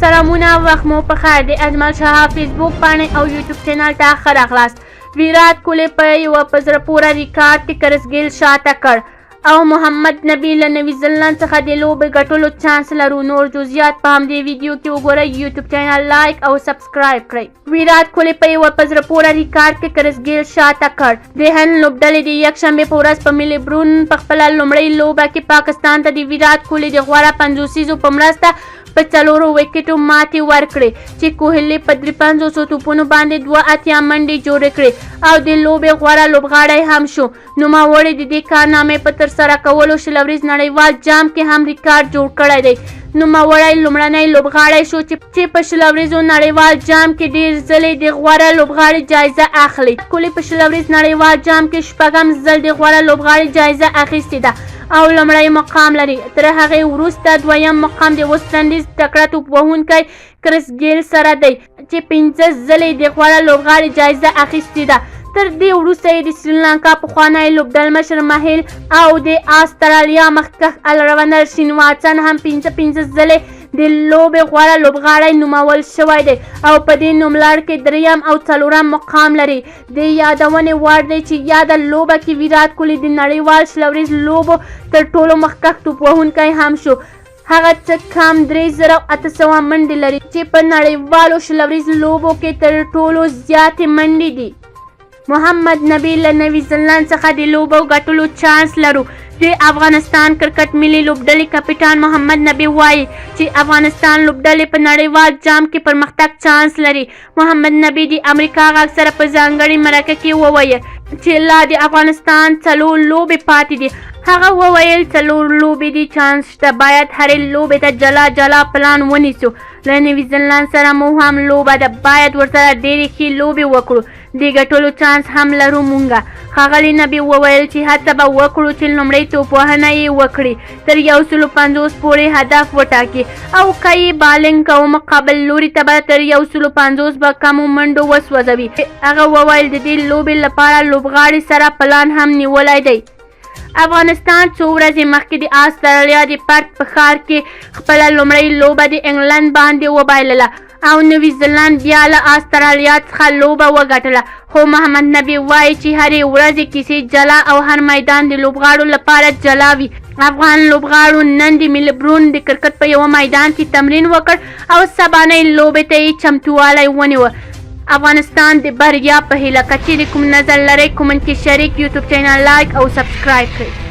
سلامونه وخت مو په خیر د اجمل شاه فیسبوک پاڼې او یوټیوب چینل ته ښه راغلاست. ویرات کوهلي په یوه په زړه پوره ریکارډ کې کرس ګیل شاته کړ او محمد نبي له نوي زیلنډ څخه د لوبې ګټلو چانس لرو. نور جزئیات په همدې ویډیو کې وګورئ. یوټیوب چینل لایک او سبسکرایب کړئ. ویرات کوهلي په یوه په زړه پوره ریکارډ کې کرس ګیل شاته کړ. د هند لوبډلې د یکشنبې په ورځ په ملبورن په خپله لومړۍ لوبه کې پاکستان ته د ویرات کوهلي د غوره پنځوسیزو په مرسته په څلورو ویکټو ماتې ورکړې، چې کوهلي په 53 توپونو باندې 82 منډې جوړې کړې او د لوبې غوره لوبغاړی هم شو. نوموړي د دې کارنامې په ترسره کولو 20 اوریز نړیوال جام کې هم ریکارډ جوړ کړی دی. نوموړی لومړنی لوبغاړی شو چې په 20 اوریزو نړیوال جام کې ډېر ځلې د غوره لوبغاړي جایزه اخلي. کوهلي په 20 اوریز نړیوال جام کې شپږم ځل د غوره لوبغاړي جایزه اخیستې ده او لومړی مقام لري. تر هغې وروسته دویم مقام د ویسټ انډیز تکړه توپ وهونکی کرس ګیل سره دی، چې 5 ځلې د غوره لوبغاړي جایزه اخیستې ده. تر دې وروسته یې د سریلانکا پخوانی لوبډلمشر مهیل او د استرالیا مخکښ الراونډر شین واټسن هم 5 5 ځلې د لوبې غوره لوبغاړی نومول شوی دی او په دې نوملړ کې دریم او څلورم مقام لري. د یادونې وړ دی چې یاده لوبه کې ویرات کوهلي د نړیوال 20 اوریز لوبو تر ټولو مخکښ توپ وهونکی هم شو. هغه څه کم 3800 منډې لري، چې په نړیوالو 20 اوریز لوبو کې تر ټولو زیاتې منډې دي. محمد نبي له نوي زیلنډ څخه د لوبو ګټلو چانس لرو. د افغانستان کرکټ ملي لوبډلې کپټان محمد نبي وايي چې افغانستان لوبډلې په نړیوال جام کې پرمختګ چانس لري. محمد نبي د امریکا غږ سره په ځانګړې مرکه کې وویل چې لا د افغانستان څلور لوبې پاتې دي. هغه وویل، څلور لوبې دي، چانس شته، باید هرې لوبې ته جلا جلا پلان ونیسو. له نوي زیلنډ سره مو هم لوبه ده، باید ورسره ډېرې ښې لوبې وکړو، د ګټلو چانس هم لرو مونږه. ښاغلي نبي وویل چې هڅه به وکړو چې لومړۍ توپوهنه یې وکړي، تر 150 پورې هدف وټاکي او که یې بالینګ کوو، مقابل لوري ته به تر 150 به کمو منډو وسوځوي. هغه وویل، د دې لوبې لپاره لوبغاړي سره پلان هم نیولی دی. افغانستان څو ورځې مخکې د استرالیا د پرت په ښار کې خپله لومړۍ لوبه د انګلند باندې وبایلله او نوي زیلنډ بیا له استرالیا څخه لوبه وګټله. خو محمد نبي وایي چې هرې ورځې کیسې جلا او هر میدان د لوبغاړو لپاره جلا وي. افغان لوبغاړو نن د ملبورن د کرکټ په یوه میدان کې تمرین وکړ او سبانۍ لوبې ته یې چمتووالی ونیوه. افغانستان د بریا په هیله. که چیرې کوم نظر لرئ، کومنټ کې شریک، یوټیوب چینل لایک او سبسکرایب کړئ.